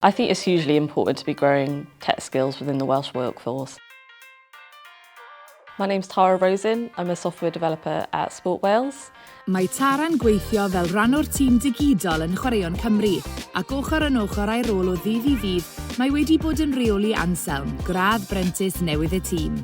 I think it's hugely important to be growing tech skills within the Welsh workforce. My name's Tara Rosen, I'm a software developer at Sport Wales. Mae Tara'n gweithio fel rhan o'r tîm digidol yn Chwaraeon Cymru, ac ochr yn ochr â'i rôl o ddydd i ddydd, mae wedi bod yn rheoli Anselm, gradd brentis newydd y tîm.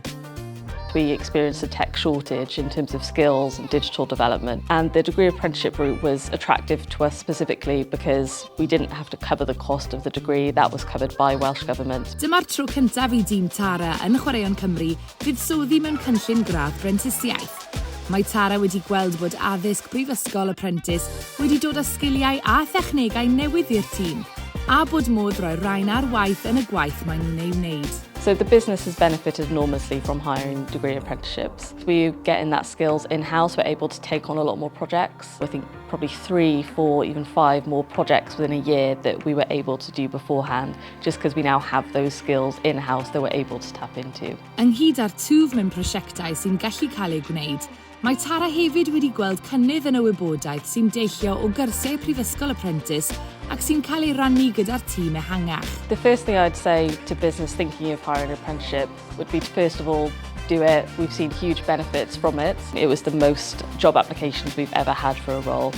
We experienced a tech shortage in terms of skills and digital development, and the degree apprenticeship route was attractive to us specifically because we didn't have to cover the cost of the degree, that was covered by Welsh Government. Dyma'r tro cyntaf i dîm Tara yn Chwaraeon Cymru fuddsoddi mewn cynllun gradd brentisiaeth. Mae Tara wedi gweld bod addysg Brifysgol Apprentice wedi dod â sgiliau a thechnegau newydd i'r tîm, a bod modd rhoi rhain ar waith yn y gwaith maen nhw'n ei wneud. So the business has benefited enormously from hiring degree apprenticeships. We're getting that skills in-house, we're able to take on a lot more projects. I think probably three, four, even five more projects within a year that we were able to do beforehand, just because we now have those skills in-house that we're able to tap into. Ynghyd â'r twf mewn prosiectau sy'n gallu cael eu gwneud, mae Tara hefyd wedi gweld cynnydd yn y wybodaeth sy'n deillio o gyrsiau Prifysgol Apprentice ac sy'n cael ei rannu gyda'r tîm ehangach. The first thing I'd say to business thinking of hiring an apprenticeship would be to first of all do it. We've seen huge benefits from it. It was the most job applications we've ever had for a role.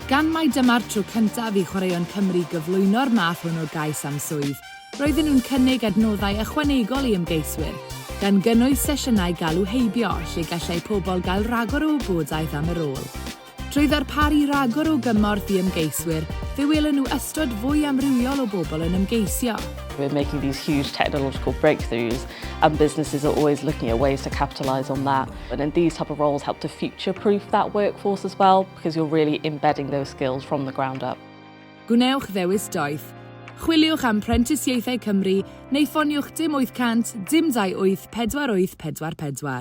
Gan mai dyma'r tro cyntaf i Chwaraeon Cymru gyflwyno'r math hwn o gais am swydd, roedden nhw'n cynnig adnoddau ychwanegol i ymgeiswyr, gan gynnwys sesiynau galw heibio lle gallai pobl gael rhagor o wybodaeth am y rôl. Trwy ddarparu rhagor o gymorth i ymgeiswyr, fe welon nhw ystod fwy amrywiol o bobl yn ymgeisio. We're making these huge technological breakthroughs and businesses are always looking at ways to capitalise on that. And then these type of roles help to future-proof that workforce as well, because you're really embedding those skills from the ground up. Gwnewch ddewis doeth. Chwiliwch am Prentisiaethau Cymru neu ffoniwch 0 800 0 28 48 44.